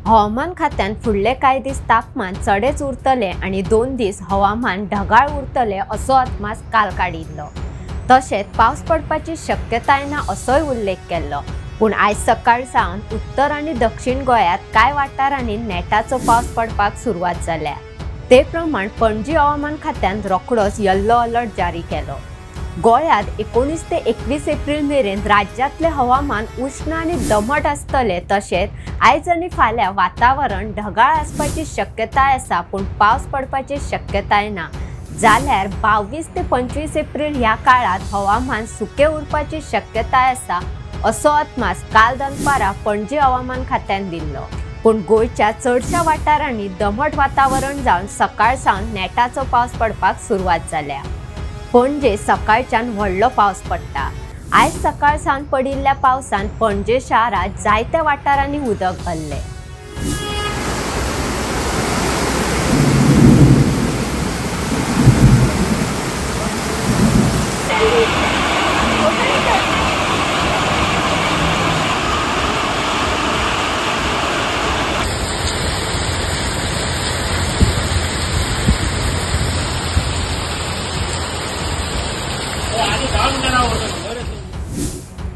हवामान खात्यान फुडले कांय दीस तापमान चडच उरतले आनी 2 दीस हवामान ढगाळ उरतले असो अदमास काल काडिल्लो। तशेंच पावस पडपाची शक्यताय ना असोय उल्लेख केल्लो। पूण आयज सकाळ सावन उत्तर आनी दक्षिण गोंयांत कांय वाठारांनी नेटाचो पावस पडपाक सुरवात जाल्या। ते प्रमाण पणजी हवामान खात्यान रोखडोच येल्लो अलर्ट जारी केलो। गोंयांत 19 ते 21 एप्रिल मेरेन राज्यांतले हवामान उष्ण आनी दमट आसतले। तशेंच आयज आनी फाल्यां वातावरण ढगाळ आसपाची शक्यताय आसा, पूण पावस पडपाची शक्यताय ना। जाल्यार 22 ते 25 एप्रिल ह्या काळांत हवामान सुकें उरपाची शक्यताय आसा असो अदमास काल दनपारां पणजी हवामान खात्यान दिल्लो। पूण गोंयच्या चडशा वाठारांनी दमट वातावरण जावन सकाळ सावन नेटाचो पावस पडपाक सुरवात जाल्या। पणजे सकाळच्यान व्हडलो पावस पडटा। आयज सकाळ सावन पडिल्ल्या पावसान पणजे शारांत जायत्या वाठारांनी उदक भरलें।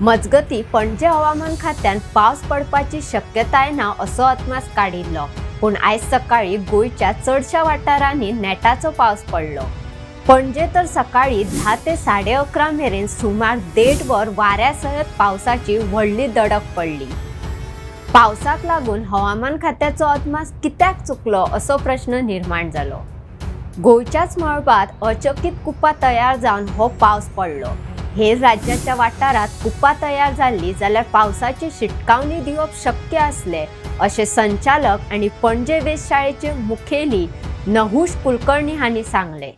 मजगती पणजे हवामान खात्यान पावस पडपाची शक्यताय ना असो अदमास काडिल्लो। पूण आयज सकाळी गोंयच्या चडशा वाठारांनी नेटाचो पावस पडलो। पणजे तर सकाळी 10 ते 11:30 मेरेन सुमार 1.5 वर वाऱ्या सयत पावसाची व्हडली दडक पडली। पावसाक लागून हवामान खात्याचो अदमास कित्याक चुकलो असो प्रश्न निर्माण जालो। गोंयच्याच मळबांत अचकीत कुपां तयार जावन हो पावस पडलो। हेर राज्याच्या वाठारांत कुपां तयार जाल्ली जाल्यार पावसाची शिटकावणी दिवप शक्य आसलें अशें संचालक आनी पणजे वेधशाळेचे मुखेली नहुष कुलकर्णी हांणी सांगलें।